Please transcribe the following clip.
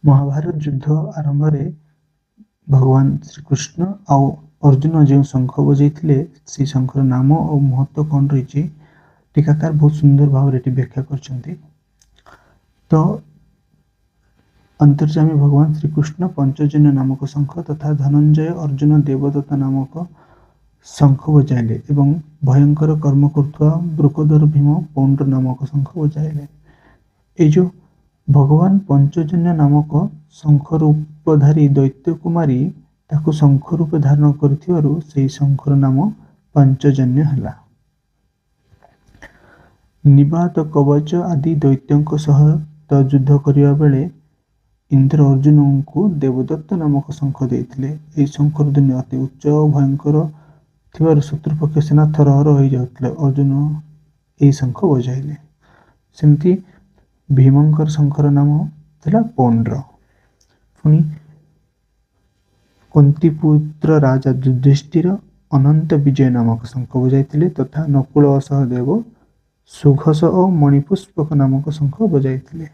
ମହାଭାରତ ଯୁଦ୍ଧ ଆରମ୍ଭରେ ଭଗବାନ ଶ୍ରୀକୃଷ୍ଣ ଆଉ ଅର୍ଜୁନ ଯେଉଁ ଶଙ୍ଖ ବଜାଇଥିଲେ, ସେଇ ଶଙ୍ଖର ନାମ ଓ ମହତ୍ଵ କ'ଣ ରହିଛି, ଟୀକାକାର ବହୁତ ସୁନ୍ଦର ଭାବରେ ଏଠି ବ୍ୟାଖ୍ୟା କରିଛନ୍ତି। ତ ଅନ୍ତର୍ଯାମୀ ଭଗବାନ ଶ୍ରୀକୃଷ୍ଣ ପଞ୍ଚଜନ୍ୟ ନାମକ ଶଙ୍ଖ ତଥା ଧନଞ୍ଜୟ ଅର୍ଜୁନ ଦେବଦତ୍ତ ନାମକ ଶଙ୍ଖ ବଜାଇଲେ ଏବଂ ଭୟଙ୍କର କର୍ମ କରୁଥିବା ବୃକୋଦର ଭୀମ ପୌଣ୍ଡ୍ର ନାମକ ଶଙ୍ଖ ବଜାଇଲେ। ଏଇ ଯେଉଁ ଭଗବାନ ପଞ୍ଚଜନ୍ୟ ନାମକ ଶଙ୍ଖ ରୂପଧାରୀ ଦୈତ୍ୟ କୁମାରୀ ତାକୁ ଶଙ୍ଖ ରୂପେ ଧାରଣ କରିଥିବାରୁ ସେହି ଶଙ୍ଖର ନାମ ପାଞ୍ଚଜନ୍ୟ ହେଲା। ନିବାତ କବଚ ଆଦି ଦୈତ୍ୟଙ୍କ ସହିତ ଯୁଦ୍ଧ କରିବା ବେଳେ ଇନ୍ଦ୍ର ଅର୍ଜୁନଙ୍କୁ ଦେବଦତ୍ତ ନାମକ ଶଙ୍ଖ ଦେଇଥିଲେ। ଏହି ଶଙ୍ଖର ଧ୍ୱନି ଅତି ଉଚ୍ଚ ଓ ଭୟଙ୍କର ଥିବାରୁ ଶତ୍ରୁପକ୍ଷ ସେନା ଥରହର ହୋଇଯାଉଥିଲେ ଅର୍ଜୁନ ଏହି ଶଙ୍ଖ ବଜାଇଲେ। ସେମିତି ଭୀମଙ୍କର ଶଙ୍ଖର ନାମ ଥିଲା ପୌଣ୍ଡ୍ର। ପୁଣି କୁନ୍ତୀପୁତ୍ର ରାଜା ଯୁଧିଷ୍ଠିର ଅନନ୍ତ ବିଜୟ ନାମକ ଶଙ୍ଖ ବଜାଇଥିଲେ ତଥା ନକୁଳ ସହଦେବ ସୁଘୋଷ ଓ ମଣିପୁଷ୍ପକ ନାମକ ଶଙ୍ଖ ବଜାଇଥିଲେ।